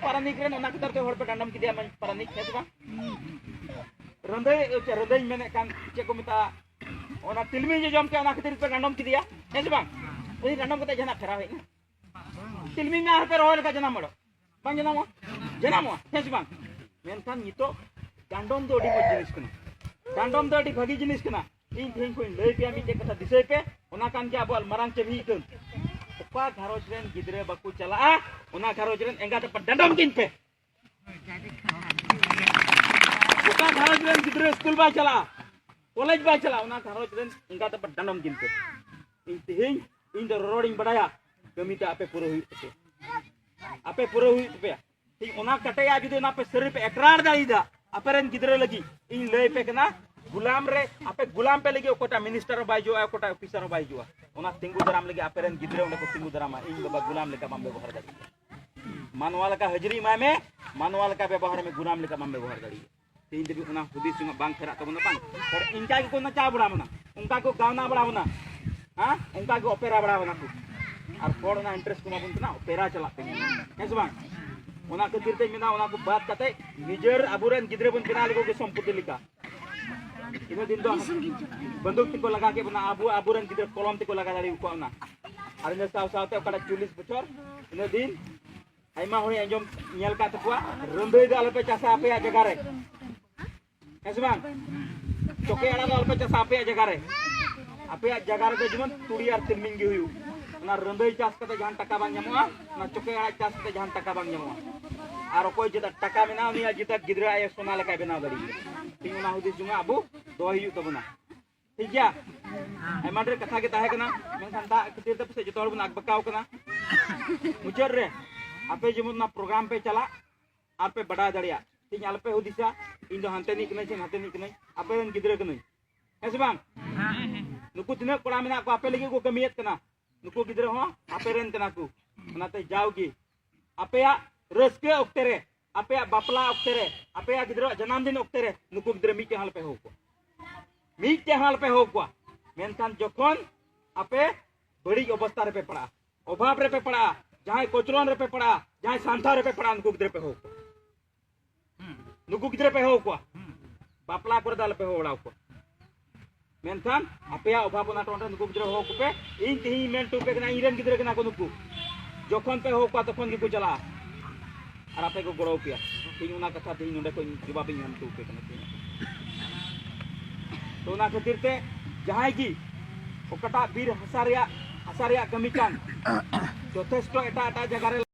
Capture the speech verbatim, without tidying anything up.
ᱯᱟᱨᱟᱱᱤᱠ ᱨᱮᱱ, ᱚᱱᱟ ᱠᱷᱟᱹᱛᱤᱨ ᱛᱮ ᱦᱚᱲ ᱯᱮ ᱰᱟᱸᱰᱚᱢ ᱠᱮᱫᱮᱭᱟ ᱢᱟᱹᱡᱷᱤ ᱯᱟᱨᱟᱱᱤᱠ, ᱦᱮᱸ ᱥᱮ ᱵᱟᱝ? ᱨᱟᱹᱫᱟᱹᱭ, ᱨᱟᱹᱫᱟᱹᱭ ᱢᱮᱱᱮᱫ ᱠᱟᱱ, ᱪᱮᱫ ᱠᱚ ᱢᱮᱛᱟᱜᱼᱟ, ᱚᱱᱟ ᱛᱤᱞᱢᱤᱧ ᱡᱚᱡᱚᱢ ᱠᱮᱫ, ᱚᱱᱟ ᱠᱷᱟᱹᱛᱤᱨ ᱯᱮ ᱰᱟᱸᱰᱚᱢ ᱠᱮᱫᱮᱭᱟ, ᱦᱮᱸ ᱥᱮ ᱵᱟᱝ? ᱩᱱᱤ ᱰᱟᱸᱰᱚᱢ ᱠᱟᱛᱮ ᱡᱟᱦᱟᱱᱟᱜ ᱯᱷᱮᱨᱟᱣ ᱦᱮᱡ ᱮᱱᱟ? ᱛᱤᱞᱢᱤᱧ ᱢᱟ ᱟᱨ ᱯᱮ ᱨᱚᱦᱚᱭ ᱞᱮᱠᱷᱟᱱ ᱡᱟᱱᱟᱢ ᱢᱟᱲᱚᱜ, ᱵᱟᱝ ᱡᱟᱱᱟᱢᱚᱜᱼᱟ? ᱡᱟᱱᱟᱢᱚᱜᱼᱟ, ᱦᱮᱸ ᱥᱮ ᱵᱟᱝ? ᱢᱮᱱᱠᱷᱟᱱ ᱱᱤᱛᱚᱜ ᱰᱟᱸᱰᱚᱢ ᱫᱚ ᱟᱹᱰᱤ ᱢᱚᱡᱽ ᱡᱤᱱᱤᱥ ᱠᱟᱱᱟ, ᱰᱟᱸᱰᱚᱢ ᱫᱚ ᱟᱹᱰᱤ ᱵᱷᱟᱹᱜᱤ ᱡᱤᱱᱤᱥ ᱠᱟᱱᱟ᱾ ᱤᱧ ᱛᱮᱦᱮᱧ ᱠᱷᱚᱱ ᱤᱧ ᱞᱟᱹᱭ ᱯᱮᱭᱟ, ᱢᱤᱫᱴᱮᱡ ᱠᱟᱛᱷᱟ ᱫᱤᱥᱟᱹᱭ ᱯᱮ, ᱚᱱᱟ ᱠᱟᱱ ᱜᱮᱭᱟ ᱟᱵᱚᱣᱟᱜ ᱢᱟᱨᱟᱝ ᱪᱟᱹᱵᱤ ᱤᱠᱟᱹᱱ᱾ ᱚᱠᱟ ᱜᱷᱟᱨᱚᱸᱡᱽ ᱨᱮᱱ ᱜᱤᱫᱽᱨᱟᱹ ᱵᱟᱠᱚ ᱪᱟᱞᱟᱜᱼᱟ, ᱚᱱᱟ ᱜᱷᱟᱨᱚᱸᱡᱽ ᱨᱮᱱ ᱮᱸᱜᱟᱛ ᱟᱯᱟᱛ ᱰᱟᱸᱰᱚᱢ ᱠᱤᱱ ᱯᱮ᱾ ᱚᱠᱟ ᱜᱷᱟᱨᱚᱸᱡᱽ ᱨᱮᱱ ᱜᱤᱫᱽᱨᱟᱹ ᱥᱠᱩᱞ ᱵᱟᱭ ᱪᱟᱞᱟᱜᱼᱟ, ᱠᱚᱞᱮᱡᱽ ᱵᱟᱭ ᱪᱟᱞᱟᱜᱼᱟ, ᱚᱱᱟ ᱜᱷᱟᱨᱚᱸᱡᱽ ᱨᱮᱱ ᱮᱸᱜᱟᱛ ᱟᱯᱟᱛ ᱰᱟᱸᱰᱚᱢ ᱠᱤᱱ ᱯᱮ᱾ ᱤᱧ ᱛᱮᱦᱮᱧ, ᱤᱧ ᱫᱚ ᱨᱚᱨᱚᱲᱤᱧ ᱵᱟᱰᱟᱭᱟ, ᱠᱟᱹᱢᱤ ᱛᱮ ᱟᱯᱮ ᱯᱩᱨᱟᱹ ᱦᱩᱭᱩᱜ ᱛᱟᱯᱮᱭᱟ, ᱟᱯᱮ ᱯᱩᱨᱟᱹ ᱦᱩᱭᱩᱜ ᱛᱟᱯᱮᱭᱟ᱾ ᱴᱷᱤᱠ ᱚᱱᱟ ᱠᱟᱴᱟᱭᱟ ᱡᱩᱫᱤ ᱚᱱᱟ ᱯᱮ ᱥᱟᱹᱨᱤ ᱯᱮ ᱮᱠᱨᱟᱨ ᱫᱟᱲᱮᱭᱟᱫᱟ ᱟᱯᱮ ᱨᱮᱱ ᱜᱤᱫᱽᱨᱟᱹ ᱞᱟᱹᱜᱤᱫ, ᱤᱧ ᱞᱟᱹᱭ ᱯᱮ ᱠᱟᱱᱟ, ᱜᱩᱞᱟᱢ ᱨᱮ ᱟᱯᱮ ᱜᱩᱞᱟᱢ ᱯᱮ ᱞᱟᱹᱜᱤᱫ ᱚᱠᱚᱭᱴᱟᱜ ᱢᱤᱱᱤᱥᱴᱟᱨ ᱦᱚᱸ ᱵᱟᱭ ᱦᱤᱡᱩᱜᱼᱟ, ᱚᱠᱚᱭᱴᱟᱜ ᱚᱯᱷᱤᱥᱟᱨ ᱦᱚᱸ ᱵᱟᱭ ᱦᱤᱡᱩᱜᱼᱟ᱾ ᱚᱱᱟ ᱛᱤᱸᱜᱩ ᱫᱟᱨᱟᱢ ᱞᱟᱹᱜᱤᱫ ᱟᱯᱮ ᱨᱮᱱ ᱜᱤᱫᱽᱨᱟᱹ ᱚᱸᱰᱮ ᱠᱚ ᱛᱤᱸᱜᱩ ᱫᱟᱨᱟᱢᱟ, ᱤᱧ ᱵᱟᱵᱟ ᱜᱩᱞᱟᱢ ᱞᱮᱠᱟ ᱵᱟᱢ ᱵᱮᱵᱚᱦᱟᱨ ᱫᱟᱲᱮᱭᱟᱜᱼᱟ᱾ ᱢᱟᱱᱣᱟ ᱞᱮᱠᱟ ᱦᱟᱹᱡᱨᱤ ᱮᱢᱟᱭ ᱢᱮ, ᱢᱟᱱᱣᱟ ᱞᱮᱠᱟ ᱵᱮᱵᱚᱦᱟᱨ ᱢᱮ, ᱜᱩᱞᱟᱢ ᱞᱮᱠᱟ ᱵᱟᱢ ᱵᱮᱵᱚᱦᱟᱨ ᱫᱟᱲᱮᱭᱟᱜᱼᱟ᱾ ᱛᱮᱦᱮᱧ ᱫᱷᱟᱹᱵᱤᱡ ᱚᱱᱟ ᱦᱩᱫᱤᱥ ᱡᱚᱝᱟᱜ ᱵᱟᱝ ᱯᱷᱮᱨᱟᱜ ᱛᱟᱵᱚᱱᱟ, ᱵᱟᱝ? ᱦᱚᱲ ᱤᱱᱠᱟ ᱜᱮᱠᱚ ᱱᱟᱪᱟᱣ ᱵᱟᱲᱟ ᱵᱚᱱᱟ, ᱚᱱᱠᱟ ᱠᱚ ᱜᱟᱣᱱᱟ ᱵᱟᱲᱟ ᱵᱚᱱᱟ, ᱦᱮᱸ, ᱚᱱᱠᱟ ᱜᱮ ᱚᱯᱮᱨᱟ ᱵᱟᱲᱟ ᱵᱚᱱᱟ ᱠᱚ᱾ ᱟᱨ ᱦᱚᱲ ᱚᱱᱟ ᱤᱱᱴᱟᱨᱮᱥᱴ ᱠᱚ ᱮᱢᱟ ᱵᱚᱱ ᱠᱟᱱᱟ, ᱚᱯᱮᱨᱟ ᱪᱟᱞᱟᱜ ᱠᱟᱱᱟ, ᱦᱮᱸ ᱥᱮ ᱵᱟᱝ? ᱚᱱᱟ ᱠᱷᱟᱹᱛᱤᱨ ᱛᱮᱧ ᱢᱮᱱᱟ, ᱚᱱᱟ ᱠᱚ ᱵᱟᱫ ᱠᱟᱛᱮ ᱱᱤᱡᱮᱨ ᱟᱵᱚᱨᱮᱱ ᱜᱤᱫᱽᱨᱟᱹ ᱵᱚᱱ ᱵᱮᱱᱟᱣ ᱞᱮᱠᱚ ᱜᱮ ᱥᱚᱢᱯᱚᱛᱤ ᱞᱮᱠᱟ᱾ ᱤᱱᱟᱹ ᱫᱤᱱ ᱫᱚ ᱵᱟᱱᱫᱩᱠ ᱛᱮᱠᱚ ᱞᱟᱜᱟ ᱠᱮᱫ ᱵᱚᱱᱟ, ᱟᱵᱚ ᱟᱵᱚᱨᱮᱱ ᱜᱤᱫᱽᱨᱟᱹ ᱠᱚᱞᱚᱢ ᱛᱮᱠᱚ ᱞᱟᱜᱟ ᱫᱟᱲᱮ ᱟᱠᱚᱣᱟ ᱚᱱᱟ᱾ ᱟᱨ ᱤᱱᱟᱹ ᱥᱟᱶ ᱥᱟᱶᱛᱮ ᱚᱠᱟᱴᱟᱜ ᱪᱚᱞᱞᱤᱥ ᱵᱚᱪᱷᱚᱨ, ᱤᱱᱟᱹ ᱫᱤᱱ ᱟᱭᱢᱟ ᱦᱚᱲᱤᱧ ᱟᱸᱡᱚᱢ ᱧᱮᱞ ᱠᱟᱜ ᱛᱟᱠᱚᱣᱟ, ᱨᱟᱹᱱᱫᱟᱹᱭ ᱫᱚ ᱟᱞᱚᱯᱮ ᱪᱟᱥᱟ ᱟᱯᱮᱭᱟᱜ ᱡᱟᱭᱜᱟ ᱨᱮ, ᱦᱮᱸ ᱥᱮ ᱵᱟᱝ? ᱪᱚᱠᱮ ᱟᱲᱟᱜ ᱫᱚ ᱟᱞᱚᱯᱮ ᱪᱟᱥᱟ ᱟᱯᱮᱭᱟᱜ ᱡᱟᱭᱜᱟ ᱨᱮ᱾ ᱟᱯᱮᱭᱟᱜ ᱡᱟᱭᱜᱟ ᱨᱮᱫᱚ ᱡᱮᱢᱚᱱ ᱛᱩᱲᱤ ᱟᱨ ᱛᱤᱞᱢᱤᱧ ᱜᱮ ᱦᱩᱭᱩᱜ᱾ ᱚᱱᱟ ᱨᱟᱹᱱᱫᱟᱹᱭ ᱪᱟᱥ ᱠᱟᱛᱮ ᱡᱟᱦᱟᱱ ᱴᱟᱠᱟ ᱵᱟᱝ ᱧᱟᱢᱚᱜᱼᱟ, ᱚᱱᱟ ᱪᱚᱠᱮ ᱟᱲᱟᱜ ᱪᱟᱥ ᱠᱟᱛᱮ ᱡᱟᱦᱟᱱ ᱴᱟᱠᱟ ᱵᱟᱝ ᱧᱟᱢᱚᱜᱼᱟ᱾ ᱟᱨ ᱚᱠᱚᱭ ᱡᱮᱴᱟ ᱴᱟᱠᱟ ᱢᱮᱱᱟᱜᱼᱟ, ᱩᱱᱤᱭᱟᱜ ᱡᱮᱴᱟ ᱜᱤᱫᱽᱨᱟᱹ ᱟᱡ ᱮ ᱥᱚᱱᱟ ᱞᱮᱠᱟᱭ ᱵᱮᱱᱟᱣ ᱫᱟᱲᱮᱭᱟᱜᱼᱟ᱾ ᱛᱮᱦᱮᱧ ᱚᱱᱟ ᱦᱩᱫᱤᱥ ᱡᱚᱝᱟ ᱟᱵᱚ ᱫᱚᱦᱚᱭ ᱦᱩᱭᱩᱜ ᱛᱟᱵᱚᱱᱟ᱾ ᱴᱷᱤᱠ ᱜᱮᱭᱟ? ᱟᱭᱢᱟ ᱰᱷᱮᱨ ᱠᱟᱛᱷᱟ ᱜᱮ ᱛᱟᱦᱮᱸ ᱠᱟᱱᱟ, ᱢᱮᱱᱠᱷᱟᱱ ᱫᱟᱜ ᱠᱷᱟᱹᱛᱤᱨ ᱛᱮ ᱯᱟᱥᱮᱡ ᱡᱚᱛᱚ ᱦᱚᱲ ᱵᱚᱱ ᱟᱠᱵᱟᱠᱟᱣ ᱠᱟᱱᱟ᱾ ᱢᱩᱪᱟᱹᱫ ᱨᱮ ᱟᱯᱮ ᱡᱮᱢᱚᱱ ᱚᱱᱟ ᱯᱨᱳᱜᱨᱟᱢ ᱯᱮ ᱪᱟᱞᱟᱜ ᱟᱨ ᱯᱮ ᱵᱟᱰᱟᱭ ᱫᱟᱲᱮᱭᱟᱜ, ᱤᱧ ᱟᱞᱚᱯᱮ ᱦᱩᱫᱤᱥᱟ ᱤᱧ ᱫᱚ ᱦᱟᱱᱛᱮ ᱨᱤᱱᱤᱡ ᱠᱟᱹᱱᱟᱹᱧ ᱥᱮ ᱱᱟᱛᱮ ᱨᱤᱱᱤᱡ ᱠᱟᱹᱱᱟᱹᱧ, ᱟᱯᱮ ᱨᱮᱱ ᱜᱤᱫᱽᱨᱟᱹ ᱠᱟᱹᱱᱟᱹᱧ, ᱦᱮᱸ ᱥᱮ ᱵᱟᱝ? ᱱᱩᱠᱩ ᱛᱤᱱᱟᱹᱜ ᱠᱚᱲᱟ ᱢᱮᱱᱟᱜ ᱠᱚᱣᱟ ᱟᱯᱮ ᱞᱟᱹᱜᱤᱫ ᱠᱚ ᱠᱟᱹᱢᱤᱭᱮᱫ ᱠᱟᱱᱟ, ᱱᱩᱠᱩ ᱜᱤᱫᱽᱨᱟᱹ ᱦᱚᱸ ᱟᱯᱮ ᱨᱮᱱ ᱠᱟᱱᱟ ᱠᱚ᱾ ᱚᱱᱟᱛᱮ ᱡᱟᱣᱜᱮ ᱟᱯᱮᱭᱟᱜ ᱨᱟᱹᱥᱠᱟᱹ ᱚᱠᱛᱮ ᱨᱮ, ᱟᱯᱮᱭᱟᱜ ᱵᱟᱯᱞᱟ ᱚᱠᱛᱮ ᱨᱮ, ᱟᱯᱮᱭᱟᱜ ᱜᱤᱫᱽᱨᱟᱹᱣᱟᱜ ᱡᱟᱱᱟᱢ ᱫᱤᱱ ᱚᱠᱛᱮ ᱨᱮ ᱱᱩᱠᱩ ᱜᱤᱫᱽᱨᱟᱹ ᱢᱤᱫᱴᱮᱱ ᱦᱚᱸ ᱟᱞᱚᱯᱮ ᱦᱚᱦᱚ ᱠᱚᱣᱟ, ᱢᱤᱫᱴᱮᱱ ᱦᱚᱸ ᱟᱞᱚᱯᱮ ᱦᱚᱦᱚ ᱠᱚᱣᱟ᱾ ᱢᱮᱱᱠᱷᱟᱱ ᱡᱚᱠᱷᱚᱱ ᱟᱯᱮ ᱵᱟᱹᱲᱤᱡ ᱚᱵᱚᱥᱛᱟ ᱨᱮᱯᱮ ᱯᱟᱲᱟᱜᱼᱟ, ᱚᱵᱷᱟᱵ ᱨᱮᱯᱮ ᱯᱟᱲᱟᱜᱼᱟ, ᱡᱟᱦᱟᱸᱭ ᱠᱚᱪᱞᱚᱱ ᱨᱮᱯᱮ ᱯᱟᱲᱟᱜᱼᱟ, ᱡᱟᱦᱟᱸᱭ ᱥᱟᱱᱛᱷᱟ ᱨᱮᱯᱮ ᱯᱟᱲᱟᱜᱼᱟ, ᱱᱩᱠᱩ ᱜᱤᱫᱽᱨᱟᱹ ᱯᱮ ᱦᱚᱦᱚ ᱠᱚᱣᱟ᱾ ᱱᱩᱠᱩ ᱜᱤᱫᱽᱨᱟᱹ ᱯᱮ ᱦᱚᱦᱚ ᱠᱚᱣᱟ᱾ ᱵᱟᱯᱞᱟ ᱠᱚᱨᱮ ᱫᱚ ᱟᱞᱚᱯᱮ ᱦᱚᱦᱚ ᱵᱟᱲᱟ ᱠᱚᱣᱟ᱾ ᱢᱮᱱᱠᱷᱟᱱ ᱟᱯᱮᱭᱟᱜ ᱚᱵᱷᱟᱵ ᱚᱱᱟᱴᱚᱱ ᱨᱮ ᱱᱩᱠᱩ ᱜᱤᱫᱽᱨᱟᱹ ᱦᱚᱦᱚ ᱠᱚᱯᱮ᱾ ᱤᱧ ᱛᱮᱦᱮᱧ ᱢᱮᱱ ᱦᱚᱴᱚ ᱟᱯᱮ ᱠᱟᱱᱟ, ᱤᱧ ᱨᱮᱱ ᱜᱤᱫᱽᱨᱟᱹ ᱠᱟᱱᱟ ᱠᱚ ᱱᱩᱠᱩ᱾ ᱡᱚᱠᱷᱚᱱ ᱯᱮ ᱦᱚᱦᱚ ᱠᱚᱣᱟ, ᱛᱚᱠᱷᱚᱱ ᱜᱮᱠᱚ ᱪᱟᱞᱟᱜᱼᱟ᱾ ᱟᱨ ᱟᱯᱮ ᱠᱚ ᱜᱚᱲᱚ ᱟᱯᱮᱭᱟ᱾ ᱤᱧ ᱚᱱᱟ ᱠᱟᱛᱷᱟ ᱛᱮᱦᱮᱧ ᱱᱚᱰᱮ ᱠᱷᱚᱱ ᱡᱚᱵᱟᱵ ᱤᱧ ᱮᱢ ᱦᱚᱴᱚ ᱟᱯᱮ ᱠᱟᱱᱟ ᱛᱮᱦᱮᱧ᱾ ᱛᱚ ᱚᱱᱟ ᱠᱷᱟᱹᱛᱤᱨ ᱛᱮ ᱡᱟᱦᱟᱸᱭ ᱜᱮ ᱚᱠᱟᱴᱟᱜ ᱵᱤᱨ ᱦᱟᱥᱟ ᱨᱮᱭᱟᱜ, ᱦᱟᱥᱟ ᱨᱮᱭᱟᱜ ᱠᱟᱹᱢᱤ ᱠᱟᱱ, ᱡᱚᱛᱷᱮᱥᱴᱚ ᱮᱴᱟᱜ ᱮᱴᱟᱜ ᱡᱟᱭᱜᱟ ᱨᱮ